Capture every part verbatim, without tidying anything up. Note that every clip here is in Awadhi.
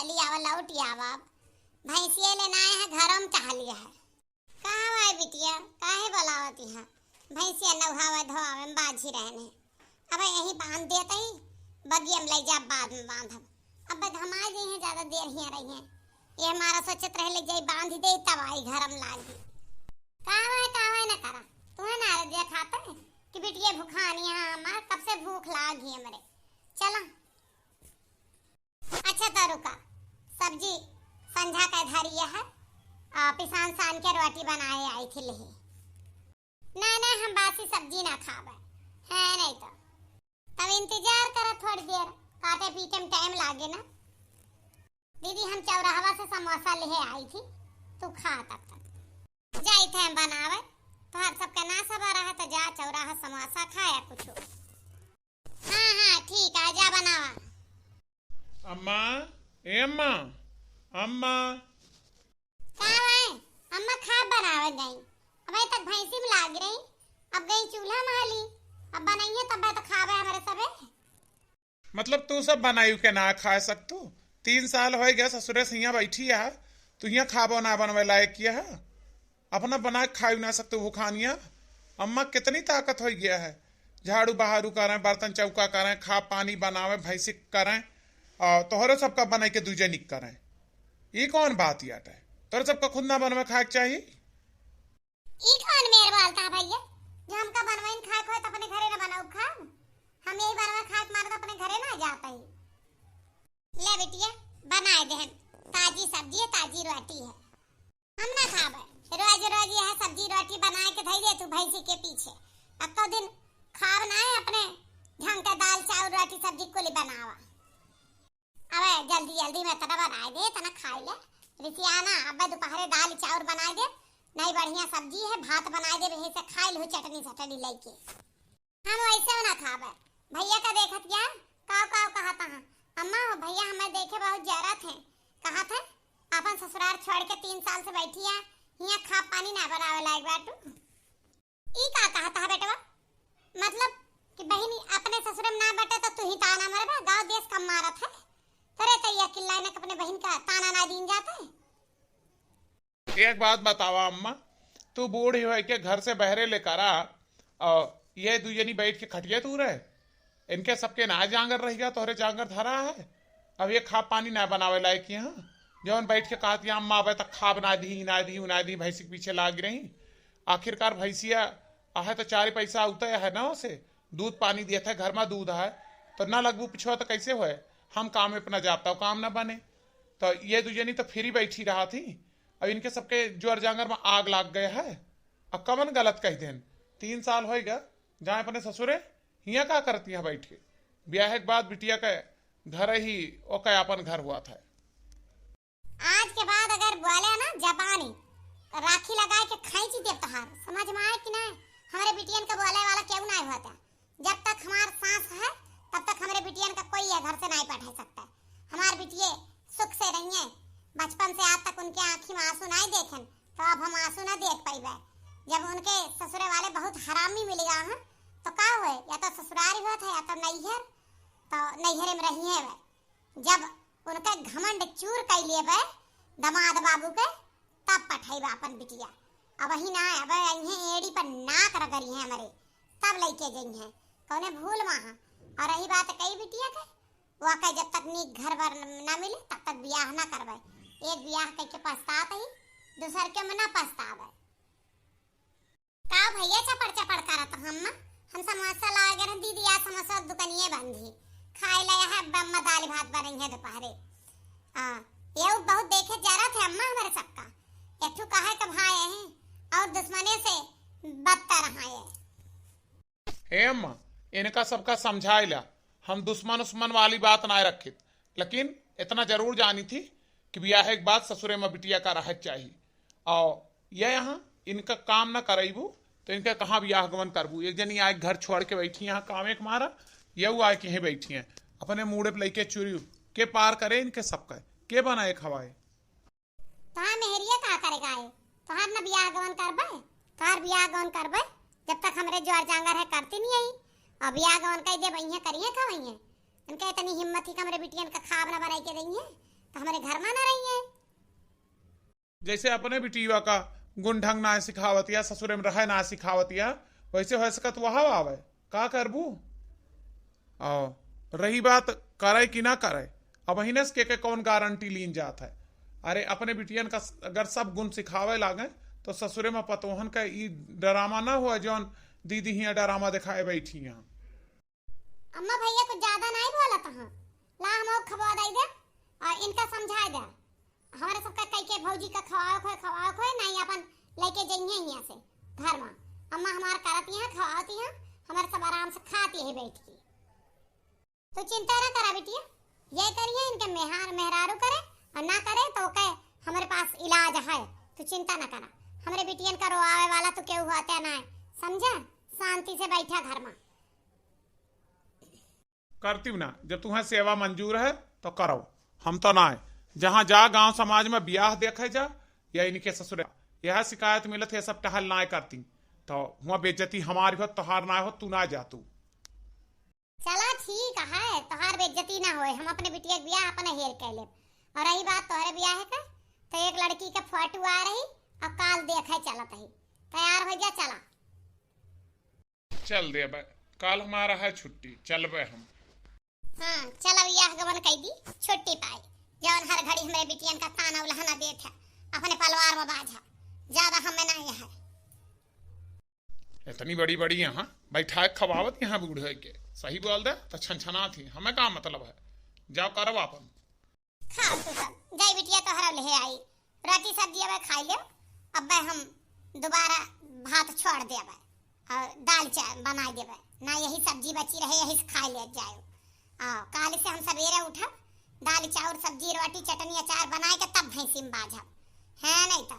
चली आवा, लौटि आवा। अब भैंसिया लेना आए हैं, घरों में टहलिया है। कहाँ बाय बिटिया, काहे बोलावती है? भैंसिया नहावे धोआवे में बाझी रहने। अब यही बांध देत ही, बगिया में ले जा, बाद में बांधब। अब हम आ जाई हैं, ज्यादा देर हियाँ रही हैं। ये हमारा सोचत रहे ले जाई बांध दे, तब आई घर में लागी। कहाँ बाय, कहाँ बाय ना करा, तुम्हें ना दिया खाते कि बिटिया भुखानी है हमार, कब से भूख लागी हमरे। चला। अच्छा, तो रुका, सब्जी संझा के धरी है, आ, पिसान सान के रोटी बनाए आई थी लेहे। नहीं, नहीं, हम बासी सब्जी ना खाबे, है नहीं तो। तब इंतजार करा थोड़ी देर, काटे पीटे में टाइम लागे ना। दीदी, हम चौराहवा से समोसा लेहे आई थी, तू खा तब तक। जाई थे हम बनावे, तोहर सबके ना सबर रहे तो जा चौराहा समोसा खाया कुछ। हाँ, हाँ, ठीक है, जा बनावा। अम्मा, ए अम्मा, अम्मा। का है? अम्मा खाब बनावे गई, अबे तक भैंसी में लाग रही, अब गई चूल्हा में हाली, अब बनइए तब तो खाबे हमारे सबे। मतलब तू सब बनाई के ना खा सकतू? तीन साल होए गया ससुरे से हियाँ बैठी है, तू हियाँ खाबो ना बनवे लायक किया है? अपना बना के खाई ना सकते भूखानिया। अम्मा कितनी ताकत हो गया है, झाड़ू बहारू करें, बर्तन चौका करें, खा पानी बनावे, भैंसी करें, और तोहरे सबका बनाई के दूजे निक करें। ई कौन बात याटे? तोहरे सबका खुद ना बनवे खाए के चाही। ई कौन मेर बोलता है भैया, जो हमका बनवाइन खाए खोए तो अपने घरे ना बनाऊ खाब? हम यही बनवा खाए के मारे तो अपने घरे ना जाते ही। ले बिटिया, बनाए देहन, ताजी सब्जी है, ताजी रोटी है। हम ना खाबे। रोज रोज यह सब्जी रोटी बनाए के धई दे तू भैंसी के पीछे। अक्को दिन खाब ना है अपने ढंग के दाल चाउर रोटी सब्जी कुली बनावा। अबे जल्दी जल्दी में तना बनाए दे, तना खाई ले। रिसियाना, अबे दोपहरे दाल चाउर बनाए दे, नहीं बढ़िया सब्जी है, भात बनाए दे, यही से खाई लू चटनी सटनी लेके। हम वैसे ना खाबे। भैया का देखत क्या? काव काव कहता है। अम्मा हो भैया हमें देखे बहुत जरूरत है। कहत है, अपन ससुराल छोड़ के तीन साल से बैठी है, हियाँ खा पानी ना बनावे लायक बाटू। ई का कहता है बेटवा? मतलब कि बहिनी अपने ससुर में ना बटे तो तू ही ताना मरबे, गाँव देश का मारत है। तोरे तो ये किल्ला ने अपने बहिन का ताना ना दीन जाता है। एक बात बतावा अम्मा, तू बूढ़ी होए के घर से बहरे लेकर आ, और ये दू जनी बैठ के खटिया तू रहे, इनके सबके ना जांगर रह गया, तोहरे जांगर धरा है। अब ये खा पानी ना बनावे लायक यहाँ, जौन बैठ के कहत यहाँ अम्मा अबे तक खाब ना दी, ना दी, ना दी, भैंसी के पीछे लाग रही। आखिरकार भैंसिया आहे तो चार पैसा उतय है ना, उसे दूध पानी दिया था, घर में दूध है, तो ना लगबू पिछुआ तो कैसे होए? हम काम में अपना जाता हूँ, काम ना बने, तो ये दू जनी तो फ्री बैठी रहा थी। अब इनके सबके जोर जांगर में आग लाग गए है। अब कवन गलत कह देन? तीन साल होइगा, जाए अपने ससुरे, हियाँ का करती है बैठ के? ब्याह के बाद बिटिया के घर ही ओके अपन घर हुआ था। आज के बाद अगर बोले ना जबानी, राखी लगाए के खींच देब तोहार, समझ में आए कि ना? हमरे बिटियन के बोले वाला केहू ना होता। जब तक हमार सांस है, तब तक हमरे बिटियन का कोई ये घर से नहीं पठा सकता। हमार बिटिये सुख से रहिए, बचपन से आज तक उनके आँखी में आंसू नहीं देखेन, तो अब हम आंसू ना देख पाइबे। जब उनके ससुरे वाले बहुत हरामी मिल गए हैं, तो का हुए? या तो ससुरारी होत है, या तो नैहर, तो नैहरे में रहिए वे। जब उनके घमंड चूर कर लिए बे दमाद बाबू के, तब पठैबा अपन बिटिया। अब वही ना, अब इन्हें एड़ी पर नाक रगड़ी है हमरे, तब लइके जइहें, कौने भूल वहाँ। और रही बात कई बिटिया के, वो कहे जब तक नीक घर बर न मिले, तब तक बियाह ना करबे। एक बियाह कइके पछतात ही, दूसर के में ना पछतावे। का भैया चपड़ चपड़ करत हम? हम समोसा लागे रहे दीदी, आज समोसा दुकानिए बंद ही। खाए ले है बम्मा दाल भात बनई है दोपहरे। हाँ, ये बहुत देखे जरा थे अम्मा हमारे सबका। एक ठू कहे के भाई है और दुश्मने से बदतर है। हे अम्मा, इनका सबका समझाए ला, हम दुश्मन उस्मन वाली बात ना रखित, लेकिन इतना जरूर जानी थी कि बियाह के बाद ससुरे में बिटिया का रहत चाही। और ये यहाँ इनका काम ना करैबू, तो इनका कहाँ बियाह गमन करबू? एक जनी आए घर छोड़ के बैठी यहाँ कामे के मारा, ये आए के यहीं बैठी हैं, अपने मूड़े पे लइके चुरी के पार करे इनके सबका, के बनाए खवाए? तोहार मेहरिया का करे गाए? तोहार न बियाह गवन करबे, तोहार बियाह गवन करबे, जब तक हमरे ज्वार जांगर है करती नहीं आई। और बियाह गवन कह दे बइहे करिए खवइहे। इनके इतनी हिम्मत ही कि हमरे बिटियन का खाब न बनाई के दइहे, तो हमरे घर मा ना रही है। जैसे अपने बिटिया का गुण ढंग ना सिखावतिया, ससुरे में रहे ना सिखावतिया, वैसे हो सकत वहाँ आवे, का करबू? और रही बात करे कि ना करे, अब हिने से के, के कौन गारंटी लीन जात है? अरे, अपने बिटियन का स-, अगर सब गुण सिखावे लागे, तो ससुरे में पतोहन का ई ड्रामा ना हुआ, जौन दीदी हियाँ ड्रामा दिखाए बैठी हैं। अम्मा, भैया कुछ ज्यादा नाहीं बोलत हैं, ला हम और खवा दई दे और इनका समझाए दे। हमरे सबका कई के भौजी का खवाओ खोए, खवाओ खोए, नाहीं अपन लेके जइहे हियाँ से घर मा। अम्मा हमार करत हैं, खवावत हैं, हमरे सब आराम से खात ही बैठ के। तू चिंता ना करा बिटिया, ये करिए इनके मेहार मेहरारू करे और ना करे तो ओके हमरे पास इलाज है। तू चिंता ना करा, हमरे बिटियन का रोआवे वाला तो केहू होते ना है, समझे? शांति से बैठा घर मा। करती ना, जब तुम्हें सेवा मंजूर है तो करो, हम तो ना है। जहाँ जा गांव समाज में ब्याह देखे जा या इनके ससुरे, यह शिकायत मिलत है, सब टहल ना करती, तो हुआ बेइज्जती हमारी हो, तोहार ना हो, तू ना जा तू। चला ठीक है, तोहार बेइज्जती ना होए, हम अपने बिटिया के बियाह अपने हेर कइ लेब। और रही बात तोहरे बियाह के, तो एक लड़की के फोटो आ रही और काल देखे चलत ही, तैयार हो जा, चला। चल देबे, काल हमारा है छुट्टी, चलबे हम। हाँ, चला बियाह गवन कइ दी, छुट्टी पाई, जौन हर घड़ी हमरे बिटियन का ताना उल्हाना देत है, अपने पलवार में बाझा, ज्यादा हमें ना है। इतनी बड़ी बड़ी यहाँ बैठाए खवावत यहाँ बूढ़े के, सही बोल दे तो छनछनात ही, हमें का मतलब है, जाओ करो अपन। खाओ तू सब, जाई बिटिया तोहरा ले आई, रोटी सब्जी अबे खाई ले, अबे हम दोबारा भात छोड़ देबे और दाल चा-, बनाई देबे ना, यही सब्जी बची रहे, यही से खाई ले जाए। आ, काल से हम सवेरे उठब, दाल, चाउर, सब्जी, रोटी, चटनी, अचार बनाए के तब भैंसी में बाझब। है नहीं तो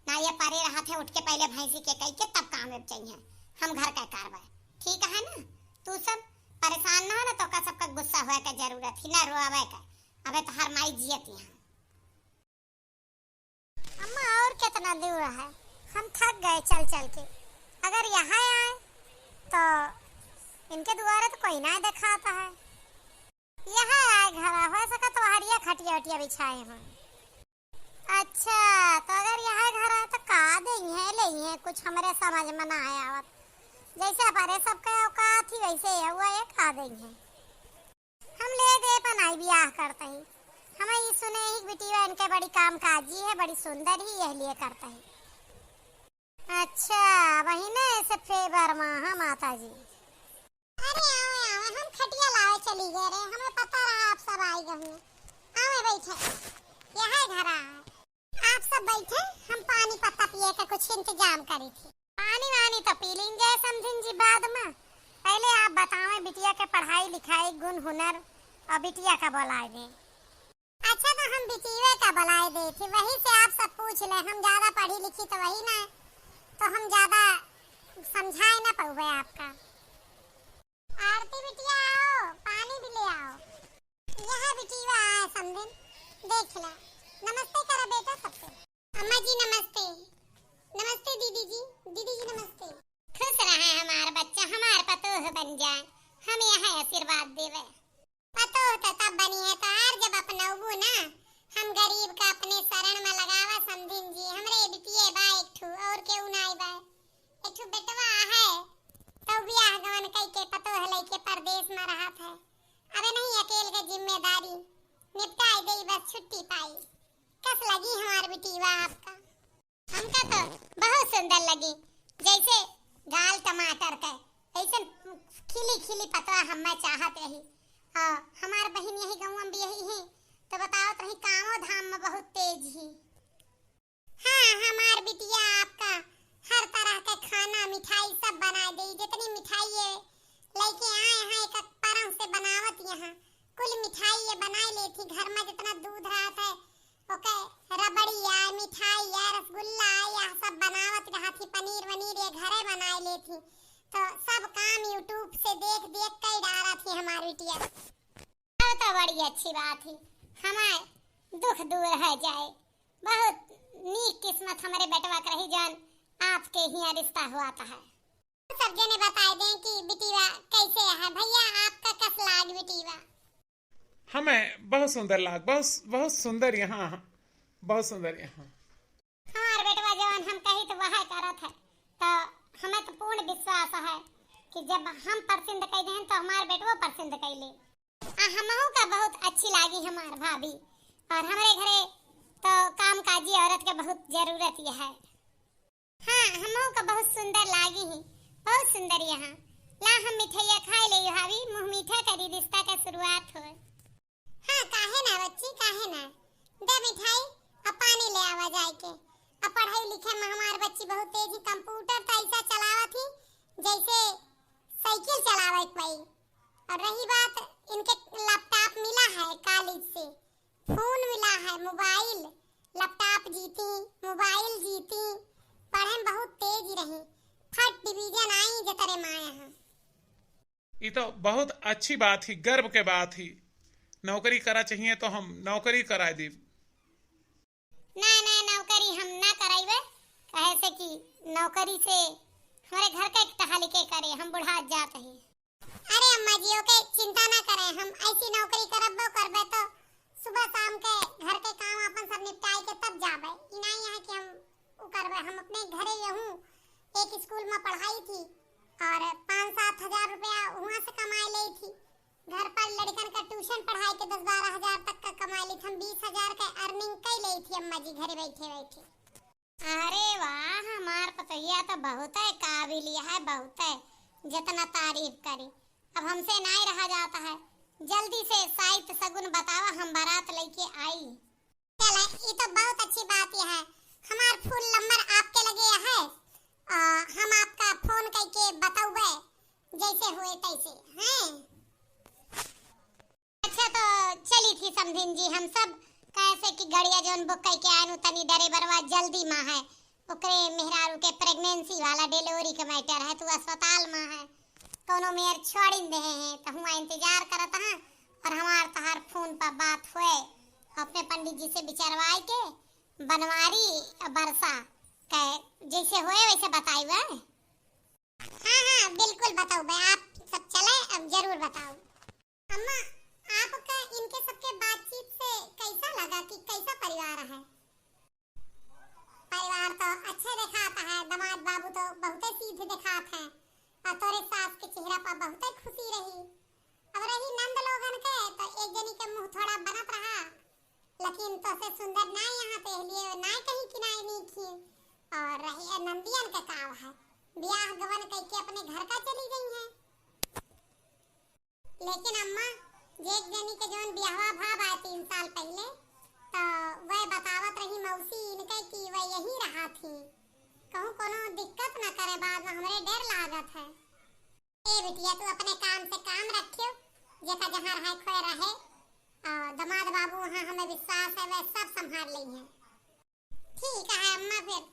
ना, ये परे रहत है, उठ के पहले भैंसी के कई के तब काम में चाहिए। हम घर का कारवाई, ठीक है ना? तू सब परेशान ना हो ना, तो का सबका गुस्सा होए के जरूरत ही ना, रोवे के। अबे तो हर माई जियत यहाँ। अम्मा, और कितना दूर है? हम थक गए चल चल के। अगर यहाँ आए तो इनके दुआरे तो कोई ना देखाता है। यहाँ आए घर, हो सका तो हरिया खटिया उटिया बिछाए हों। अच्छा, तो अगर यहाँ घर आए तो का देइहैं, लेइहैं, कुछ हमरे समझ में ना आए आवत। जैसे हमारे सबके औकात ही वैसे है, वो ये का देइहैं। हम ले दे बनाई बियाह करते ही। हम ई सुने ही बिटिया इनके बड़ी काम काजी है, बड़ी सुंदर ही, यह लिए करते ही। अच्छा, वही ना ऐसे फेवर में, हाँ माता जी। अरे आवे, आवे, हम खटिया लावे चली गए रहे, हमें पता रहा आप सब आई गए हुए। आवे बैठे, यह है घर आए। आप सब बैठे, हम पानी पत्ता पिए का कुछ इंतजाम करी थी। पानी वानी तो पी लेंगे समधिन जी बाद में। पहले आप बतावें बिटिया के पढ़ाई लिखाई, गुण हुनर और बिटिया का बोलाए दें। अच्छा तो हम बिटिया का बोलाए दे थी, वही से आप सब पूछ ले। हम ज्यादा पढ़ी लिखी तो वही ना, तो हम ज्यादा समझाए ना पाऊबे आपका। आरती बिटिया आओ, पानी भी ले आओ। यह बिटिया आए समधिन, देख ला। नमस्ते करा बेटा सबसे। अम्मा जी नमस्ते। नमस्ते दीदी जी, दीदी जी नमस्ते। खुश रहे हमार बच्चा, हमार पतोह बन जाए, हम यह आशीर्वाद देवे। पतोह तो तब बनी है तोहार जब अपनौबू ना। हम गरीब का अपने शरण में लगावा समधिन जी, हमरे बिटिये बा एक ठू, और केहू नाई बा। एक ठू बेटवा है, तो बियाह गवन कई के पतोह लइके परदेश में रहत है। अबे नहीं अकेल के जिम्मेदारी निपटाई देई, बस छुट्टी पाई। कस लगी हमार बिटिया आपका? हमका तो बहुत सुंदर लगी, जैसे गाल टमाटर के, ऐसे खिली खिली पतवा हम्मे चाहत रही। और हमार बहिन यही गाँव में भी यही है, तो बतावत रही कामो धाम में बहुत तेज ही। हाँ, हमार बिटिया आपका हर तरह के खाना, मिठाई सब बनाए देई। जितनी मिठाई ये लइके आए हैं, एक परम से बनावत यहाँ। कुल मिठाई ये बनाए लेथी। घर में जितना दूध रहत है, ओके रबड़ी आए, मिठाई आए, रसगुल्ला आए, यह सब बनावत रहत ही। पनीर वनीर ये घरे बनाए लेथी। तो सब काम YouTube से देख देख कई डारत ही हमार बिटिया। तो बड़ी अच्छी बात ही, हमार दुख दूर है जाए। बहुत नीक किस्मत हमरे बेटवा के रही, जौन आपके हियाँ रिश्ता हुआ था है। सब जने बताए दें कि बिटिया कैसे है। भैया, आपका कस लाग बिटिया? हमें बहुत सुंदर लाग, बहुत, बहुत सुंदर यहाँ, बहुत सुंदर यहाँ। हमार बेटवा जवन हम कही तो वह करत है, तो हमें तो पूर्ण विश्वास है कि जब हम पसंद कइ देहन तो हमार बेटवो पसंद कइ ले। आ हमहू का बहुत अच्छी लागी हमार भाभी, और हमरे घरे तो कामकाजी औरत के बहुत जरूरत यह है। हाँ, हमहू का बहुत सुंदर लागी ही, बहुत सुंदर यहाँ। ला हम मिठाइया खाए ले भाभी, मुँह मीठा करी, रिश्ता का शुरुआत होए। हाँ, काहे ना बच्ची, काहे ना। दे मिठाई, अब पानी ले आवा जाए के। अब पढ़ाई लिखे में हमार बच्ची बहुत तेज ही, कंप्यूटर तो ऐसा चलावत ही जैसे साइकिल चलावे के पई। और रही बात, इनके लैपटॉप मिला है कॉलेज से, फोन मिला है, मोबाइल, लैपटॉप जीती, मोबाइल जीती, पढ़े में बहुत तेज रही, फर्स्ट डिवीजन आई जतरे माया है। ई तो बहुत अच्छी बात ही, गर्व के बात ही। नौकरी करा चाहिए तो हम नौकरी करा देब। ना, ना, नौकरी हम ना कराइबे, काहे से कि नौकरी से हमरे घर का एक टहल के करे, हम बुढ़ा जात ही। अरे अम्मा जी, ओके चिंता ना करे, हम ऐसी नौकरी करबो करबे तो सुबह शाम के घर के काम अपन सब निपटाए के तब जाबे। ई नहीं है कि हम उ करबे, हम अपने घरे यहूँ एक स्कूल में पढ़ाई थी और पाँच सात हजार रुपया वहाँ से कमाए ले थी। घर पर लड़कन का ट्यूशन पढ़ाए के दस बारह हजार तक का कमाए ली थी। हम बीस हजार का अर्निंग कर ले थी अम्मा जी घरे बैठे बैठे। अरे वाह, हमार पतोहिया तो बहुत है काबिल है, बहुत है, जितना तारीफ करी। अब हमसे नहीं रहा जाता है, जल्दी से साइत सगुन बतावा, हम बारात लेके आई। चला, ई तो बहुत अच्छी बात है। हमार फोन नंबर आपके लगे है, आ, हम आपका फोन करके बताउबे, जैसे हुए तैसे, हैं? अच्छा, तो चली थी समधिन जी, हम सब कैसे कि गड़िया जौन बुक करके आए नु, तनी ड्राइवरवा जल्दी मा है, ओकरे मेहरारू के प्रेगनेंसी वाला डिलीवरी के मैटर है, तू अस्पताल मा है, कौनो मेयर छोड़िन देहे हैं, तो हुआ इंतजार करत हाँ। और हमार तहार फोन पर बात हुए, अपने पंडित जी से विचारवाए के बनवारी बरसा के जैसे हुए वैसे बताई बा। हाँ, हाँ, बिल्कुल बताउबे, आप सब चले, अब जरूर बताओ। अम्मा, आपका इनके सबके बातचीत से कैसा लगा कि कैसा परिवार है? परिवार तो अच्छे देखात है, दामाद बाबू तो बहुते सीधे देखात है, और तोरे सास के चेहरा पर बहुते खुशी रही। अब रही नंद लोगन के, तो एक जनी के मुंह थोड़ा बनत रहा, लेकिन तोसे सुंदर ना यहाँ पे लिए ना कहीं कि ना नीक ही। और रही नंदियन के काव है, ब्याह गवन कइके अपने घर का चली गई हैं। लेकिन अम्मा, जे एक जनी के जौन बियाहवा भा बा तीन साल पहिले, त वह बतावत रही मौसी इनके कि वह यहीं रहा थी, कहूँ कोनो दिक्कत न करे, बाद में हमरे डर लागत है। ए बिटिया, तू अपने काम से काम रखियो, जेका जहाँ रहे खोए रहे, और दामाद बाबू वहाँ हमें विश्वास है, वह सब संभाल लेइहैं। ठीक है अम्मा, फिर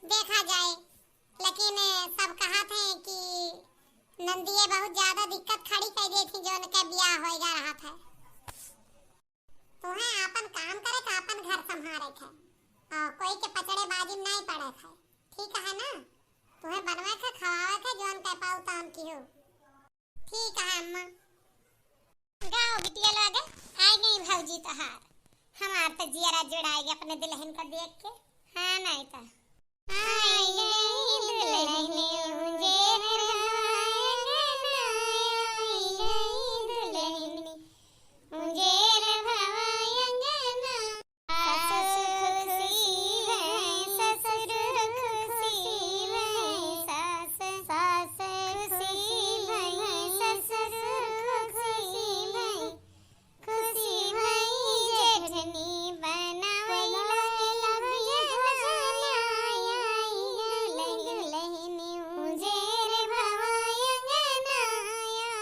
देखा जाए, लेकिन सब कहत हैं कि नंदिये बहुत ज्यादा दिक्कत खड़ी कर दी थी, जो उनके बियाह होएगा रहा था। तुम्हें आपन काम करे का, आपन घर संभारे के, और कोई के पचड़े बाजी में नहीं पड़े थे, ठीक है ना? तुम्हें बनवे के, खवावे के, जौन कह पाऊ तान की हो। ठीक है अम्मा। गाओ बिटिया लोग, आई गई भौजी तोहार। हमार तो जियरा जुड़ाएगी अपने दुल्हन को देख के। हाँ, नहीं तो। आई गई दुल्हन उजेर भवा अंगना, आई गई दुल्हन उजेर भवा अंगना। सास खुशी भई, ससुर खुशी भई, सास, सास खुशी भई, ससुर खुशी भई, खुशी भई जेठनी बनावै लागल भोजन, आई गई दुल्हन उजेर भवा अंगना,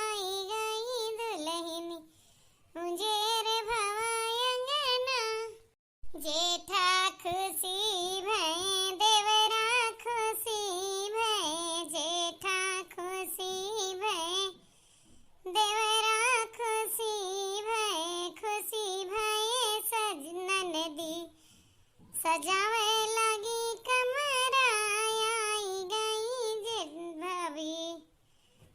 आई गई दुल्हन उजेर भवा अंगना। जेठा खुशी भए, देवरा खुशी भए, जेठा खुशी भए, देवरा खुशी भए, खुशी भए सज ननदी सजावे लागी कमरा, आई गई जे भाभी।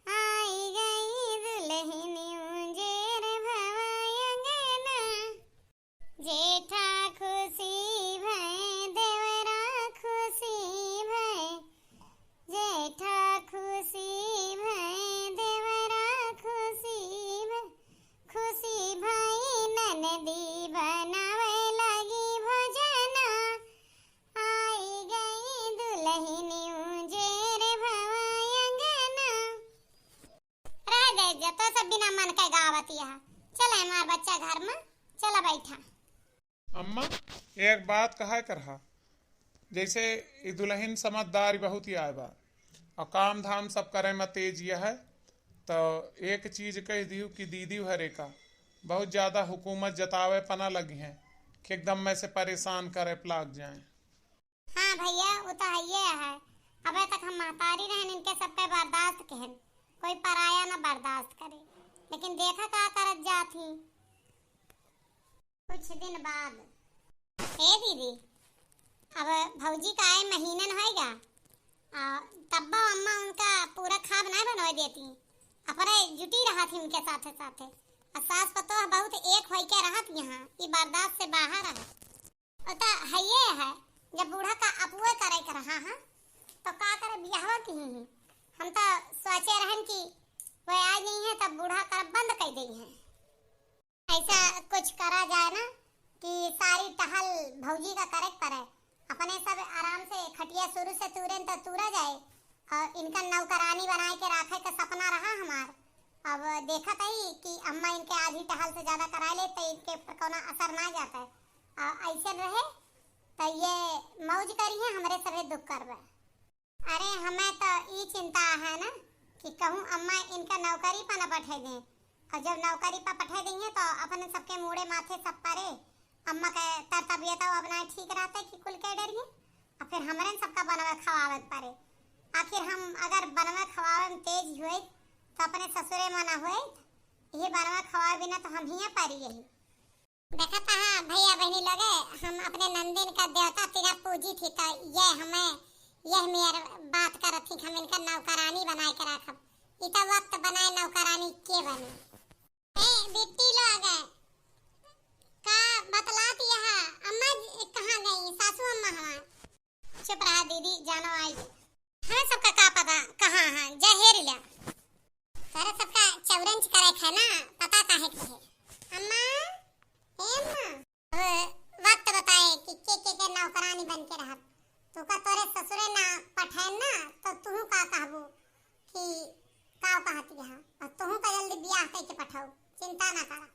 आई गई दुल्हन उजेर भवा अंगना। जेठा खुसी भए, देवरा खुसी भए, जेठा खुसी भए, देवरा खुसी भए, खुसी भए, ननदी बनावे लागी भोजना, आई गई दुलहिन उजेर भवा अंगना। रह दे, जतो सब बिना मन के गावत यह। चले हमार बच्चा घर में, चला बैठा। अम्मा, एक बात कहा करहा, जैसे ई दुलहिन समझदार बहुत ही आए बा, और काम धाम सब करे में तेज यह है, तो एक चीज कह दियो कि दीदी हरे का बहुत ज्यादा हुकूमत जतावे पना लगी हैं कि एकदम में से परेशान करे पे लाग जाए। हाँ भैया, वो तो हइये है। अबे तक हम महतारी रहन, इनके सबके बर्दाश्त कहन, कोई पराया ना बर्दाश्त करे, लेकिन देखा का करत जात ही। कुछ दिन बाद, ए दीदी, अब भौजी का आए महीनन होएगा, आ, तब्बो अम्मा उनका पूरा खाब ना बनवा देती, अपने जुटी रहा थी उनके साथे साथे। और सास पतोह बहुत एक होई के रहत यहाँ, ई बर्दाश्त से बाहर है। वो तो हइये है, जब बूढ़ा का अपुए करे के रहा है, तो का करे बियाहवा की ही। हम तो सोचे रहन कि वो आ गई हैं, तब बूढ़ा कर बंद कर दी हैं। ऐसा कुछ करा जाए ना कि सारी टहल भौजी का करे के पड़े, अपने सब आराम से खटिया शुरू से तूरे तो तूरा जाए, और इनका नौकरानी बनाए के राखे का सपना रहा हमार। अब देखत ही कि अम्मा इनके आधी टहल से ज्यादा कराए ले, तो इनके ऊपर कौनो असर ना जाता है। और ऐसे रहे, तो ये मौज करी है, हमरे सभे दुख करबे। अरे, हमें तो ई चिंता है ना कि कहूँ अम्मा इनका नौकरी पर न पठे दें, और जब नौकरी पर पठे देंगे, तो अपने सबके मूड़े माथे सब परे। अम्मा के तर तबियत अब ना ठीक रहते कि कुल के डरिए, और फिर हमरे न सबका बनवे खवावे के परे। आखिर हम अगर बनवे खवावे में तेज हुए, तो अपने ससुरे में ना हुए, ये बनवे खवावे बिना तो हम ही परी यही। देखत हा भैया बहनी लोगे, हम अपने नंदिन का देवता तिना पूजी थी, तो ये हमें, यह मेर बात करत थी कि हम इनका नौकरानी बनाए के रखब। ई तो वक्त बनाए नौकरानी के बने। ए बिट्टी लोग, का बतलात यह अम्मा जी कहाँ गई, सासू अम्मा हमार? चुप रहा दीदी, जानो आई। हमें सबका का पता कहाँ है, जा हेर ला। तोरे सबका चौरंच करे के है ना, पता काहे के है? अम्मा, ए अम्मा, वो वक्त बताए कि के के के नौकरानी बन के रहत। तू का तोरे ससुरे ना पठाए ना, तो तू का कहबू कि का कहत यहाँ, और तू का जल्दी बियाह करके पठाओ, चिंता ना करा।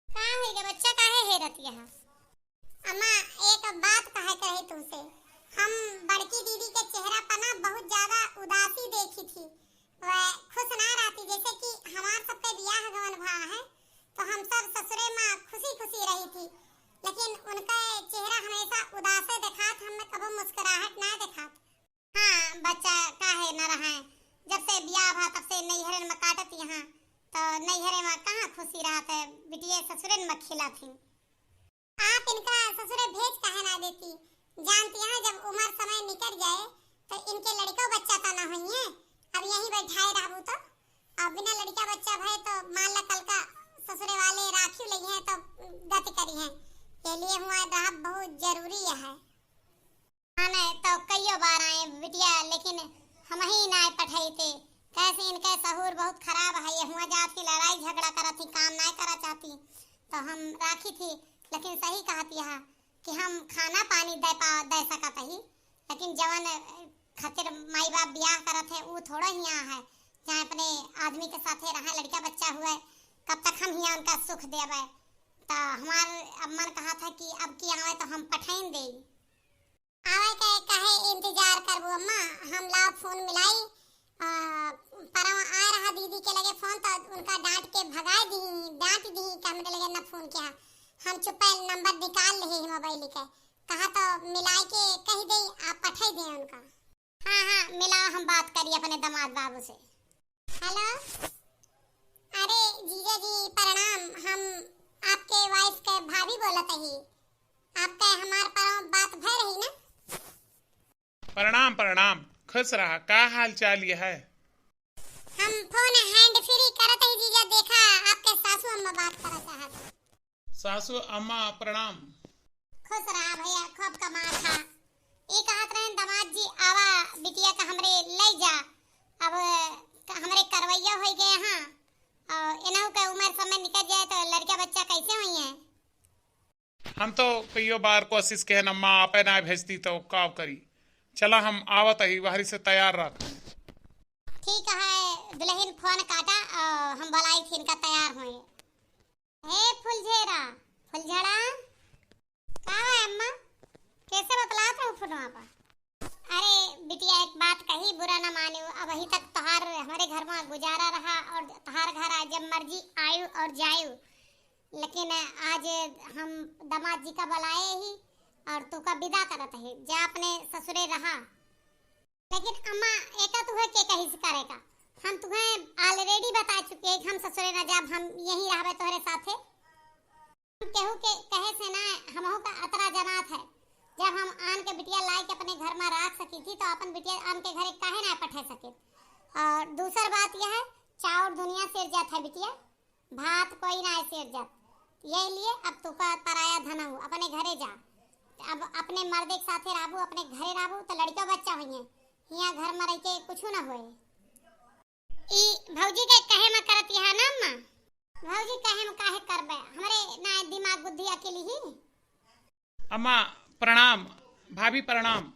का होई गे बच्चा, काहे हेरत यहा? अम्मा, एक बात कहे के रही तुमसे। हम बड़की दीदी के चेहरा पर ना बहुत ज्यादा उदासी देखी थी। वह खुश ना रहती, जैसे कि हमार सबके बियाह गवन भा है, तो हम सब ससुरे में खुशी खुशी रही थी, लेकिन उनका चेहरा हमेशा उदासे देखात, हमें कबो मुस्कुराहट ना देखात। हाँ, बच्चा काहे न रहे, जब से बियाह भा तब से नैहरन में काटत यहाँ, तो नैहरे में कहाँ खुशी रहत है, बिटिये ससुरन में खिलत ही। आप इनका ससुरे भेज काहे ना देती? जानती हैं, जब उम्र समय निकल जाए, तो इनके लड़को बच्चा तो ना होइए, अब यहीं बैठाए रहबू तो। अब बिना लड़का बच्चा भए तो मान ला कल का ससुरे वाले राखी लइहें तो गति करिहें। ये लिए हुआ रहब बहुत जरूरी है। हाँ, नहीं तो कइयो बार आए बिटिया, लेकिन हमही नाय पठइते। कैसे इनके सहूर बहुत खराब है, ये हुआ जात ही लड़ाई झगड़ा करत ही, काम नाय करा चाहती, तो हम राखी थी। लेकिन सही कहत यह कि हम खाना पानी दे पा, दे सकत ही, लेकिन जवन खातिर माई बाप बियाह करत है, ऊ थोड़ा हियाँ है, जहाँ अपने आदमी के साथे रहे, लड़का बच्चा हुए, कब तक हम हियाँ उनका सुख देवे? तो हमार अब मन कहा था कि अब की आवे तो हम पठाइन देई। आवे के काहे इंतजार करबू अम्मा, हम लाओ फोन मिलाई। आ, परवा आ रहा दीदी के लगे फोन, तो उनका डांट के भगाए दी, डांट दी कि हमरे लगे ना फोन किया। हम चुप्पे नंबर निकाल ले ही मोबाइल के, कहा तो मिलाए के कह दे, आप पठाई दे उनका। हाँ, हाँ, मिलाओ, हम बात करी अपने दामाद बाबू से। हेलो, अरे जीजा जी प्रणाम, हम आपके वाइफ के भाभी बोलत ही। आपके हमार पर बात भय रही ना? प्रणाम, प्रणाम, खुश रहा। का हाल चाल ये है? हम फोन हैंड फ्री करत ही जीजा, देखा आपके सासू अम्मा बात करत चाहत। सासू अम्मा प्रणाम। खुश रहा भैया, खूब कमात हा। ई कहत रहन दामाद जी, आवा बिटिया का हमरे लई जा। अब क-, हमरे करवैया होइ गए हाँ, और इनहू का उम्र समय निकल जाए तो लड़का बच्चा कैसे होइहैं? हम तो कइयो बार कोशिश किहेन अम्मा, आपे नाहीं भेजती तो का करी। चला हम आवत ही, वहरी से तैयार रह। ठीक है, दुलहिन फोन काटा और हम बोलाई थी इनका तैयार होए। हे फुलझेरा, फुलझड़ा, का है अम्मा? कैसे बतलात रहू फोनवा पर? अरे बिटिया, एक बात कही, बुरा न मानियो, अबहीं तक तोहार हमरे घर मा गुजारा रहा और तोहार घर आज जब मर्जी आयु और जायु, लेकिन आज हम दामाद जी का बुलाए ही और तू का विदा करत ही, जा अपने ससुरे रहा। लेकिन अम्मा, एका तुहे के कही से करे का? हम तुहे already बता चुके हैं कि हम ससुरे न जाब, हम यहीं रहबे तोहरे साथे। हम केहू के कहे से ना, हमहू का अतरा जनात है। जब हम आन के बिटिया लाई के अपने घर मा राख सकी थी, तो अपन बिटिया आन के घरे काहे ना पठे सके? और दूसर बात यह है, चाउर दुनिया सिरजत है बिटिया, भात कोई ना सिरजत। यही लिए अब तू का पराया धन हूँ, अपने घरे जा। अब अपने मर्दे के साथे रहबू, अपने घरे रहबू, तो लड़का बच्चा होइहैं। हियाँ घर मा रह के कुछ ना होए। ई भौजी के कहे मा करत यह ना अम्मा? भौजी कहे मा काहे करबे, हमरे ना दिमाग बुद्धि अकेली ही। अम्मा प्रणाम, भाभी प्रणाम।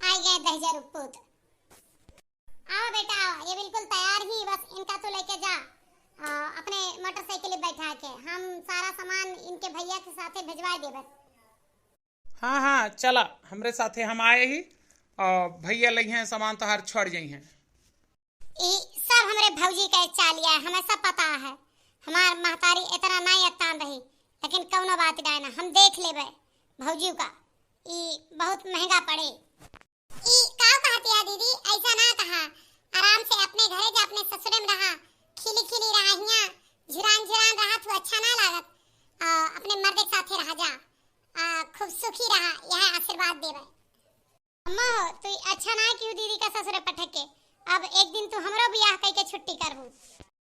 आई गए दहिजर पूत। आओ बेटा, आओ, ये बिल्कुल तैयार ही, बस इनका तू लेके जा, आ, अपने मोटरसाइकिल पे बैठा के। हम सारा सामान इनके भैया के साथे भेजवा देबे। हाँ, हाँ, चला, हमरे साथे हम आए ही, और भैया लइहैं सामान तोहार छोड़ जइहैं। ई सब हमरे भौजी के चालिया है, हमें सब पता है। हमार महतारी इतना नाहीं अकतान रही, लेकिन कौनो बात नाहीं ना, हम देख लेबे भौजी का। ई बहुत महंगा पड़े। ई का कहती है दीदी, ऐसा ना कहा, आराम से अपने घरे जा, अपने ससुरे में रहा, खिली खिली रहा, हियाँ झिरान झिरान रहा, तू अच्छा ना लागत। आ, अपने मर्दे के साथे रहा जा, आ, खूब सुखी रहा, यह आशीर्वाद देबे। अम्मा हो, तू अच्छा ना क्यों दीदी का ससुरे पठक के, अब एक दिन तू हमरो बियाह कई के छुट्टी करबू।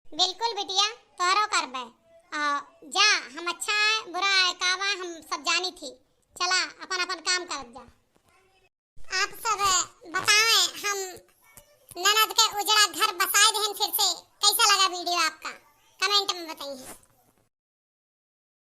बिल्कुल बिटिया, तोहरो करबे। आ, जा, हम अच्छा है, बुरा है, का बा, हम सब जानी थी। चला, अपन अपन काम करत जा। आप सब बताएं, हम ननद के उजड़ा घर बसाए देहन फिर से, कैसा लगा video आपका, comment में बताइए।